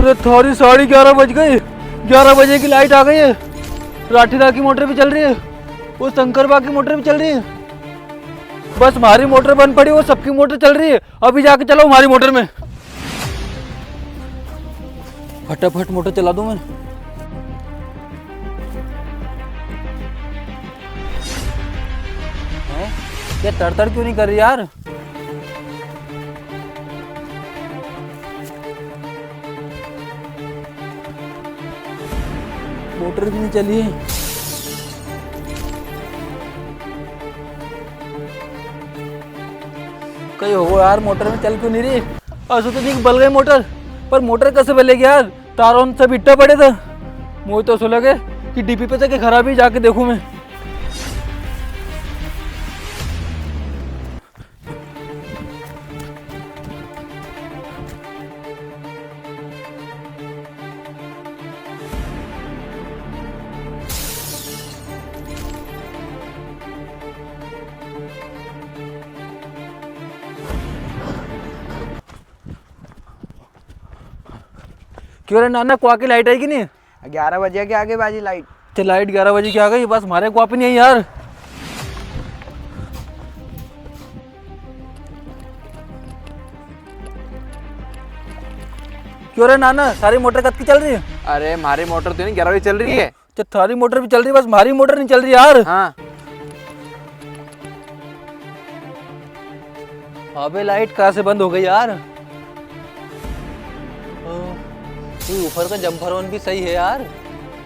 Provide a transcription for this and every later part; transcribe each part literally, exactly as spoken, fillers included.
अरे थारी साढ़े ग्यारह बज गई, ग्यारह बजे की लाइट आ गई है। राठीदा की मोटर भी चल रही है, वो शंकर बा की मोटर भी चल रही है। बस म्हारी मोटर बंद पड़ी, वो सबकी मोटर चल रही है। अभी जाके चलाओ म्हारी मोटर में। फटाफट मोटर चला दूं मैं। हैं? ये तड़-तड़ क्यों नहीं कर रही यार? मोटर भी नहीं चली। कई होगो यार, मोटर में चल क्यों नहीं रही? असो तो नहीं बल गई मोटर, पर मोटर कैसे बलेगी यार? तारों सब इट्टा पड़े था। मुझे तो असो लगे कि डीपी पे जाके खराबी, जाके देखूं मैं। क्यों रे नाना, कुआ की लाइट आई कि नहीं? ग्यारह बजे के आगे बाजी लाइट। ते लाइट ग्यारह बजे की आ गई, बस म्हारे कुआ पे नहीं आई यार। क्यों रे नाना, थारी मोटर कद की चल रही है? अरे, म्हारी मोटर तो नहीं, ग्यारह बजे चल रही है। तो थारी मोटर भी चल रही, बस म्हारी मोटर नहीं चल रही यार। हाँ। अबे लाइट कहाँ से बंद हो गई यार? ओ, ये ऊपर का जंपर वन भी सही है यार,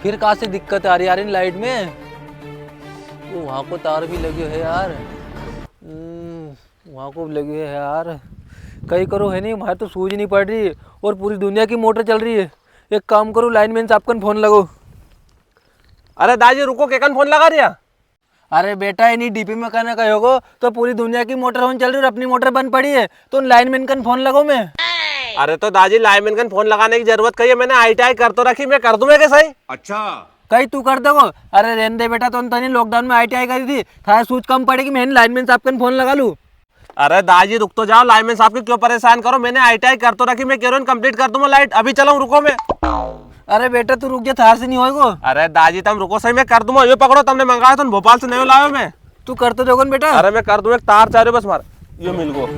फिर कहाँ से दिक्कत आ रही यार इन लाइट में? ओ, वहाँ को तार भी लगे है यार। हम्म, वहाँ को लगे है यार। कई करो है नहीं, म्हारे तो सूझ नहीं पड़ रही और पूरी दुनिया की मोटर चल रही है। एक काम करो, लाइनमैन साहब कन फोन लगाओ। अरे दाजी रुको, केकन फोन लगा रिया? अरे बेटा, इनी डीपी में कने कहोगो तो पूरी दुनिया की मोटर होन चल रही और अपनी मोटर बंद पड़ी है, तो उन लाइनमैन कन फोन लगाओ मैं। अरे तो दाजी, लाइनमैन कन फोन लगाने की जरूरत कई है, मैंने आईटीआई कर तो रखी, मैं कर दूं मैं के सही। अच्छा। कई तू कर देगो? अरे रेन दे बेटा, तो तने लॉकडाउन में आईटीआई करी थी, थारे सूझ कम पड़ेगी, मैं इन लाइनमैन साहब कन फोन लगा लूं। अरे दाजी रुक तो जाओ, लाइनमैन साहब के क्यों परेशान करो, मैंने आईटीआई कर तो रखी, मैं कह रहा हूँ complete कर दूंगा लाइट, अभी चलाऊं, रुको मैं। अरे बेटा तू रुक जा, थार से नहीं होएगो। अरे दाजी तम रुको सही, मैं कर दूंगा, यो पकड़ो, तमने मंगायो तो भोपाल से नयो लायो मैं। तू कर तो देगो न बेटा। अरे मैं कर दूं, एक तार चाह रहे बस मार, यो मिल गो।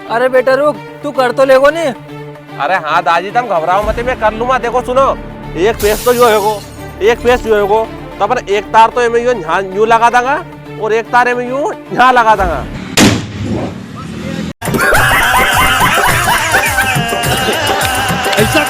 अरे बेटा रुक, तू कर तो लेगो नी। अरे हाँ दाजी, तम घबराओ मत, मैं कर लूंगा। देखो सुनो, एक फेस तो यो होगो, एक फेस यो होगो, तो अपन एक तार तो एमे यो यहाँ यूं लगा दांगा और एक तार एमे यूं यहाँ लगा दांगा। ऐसा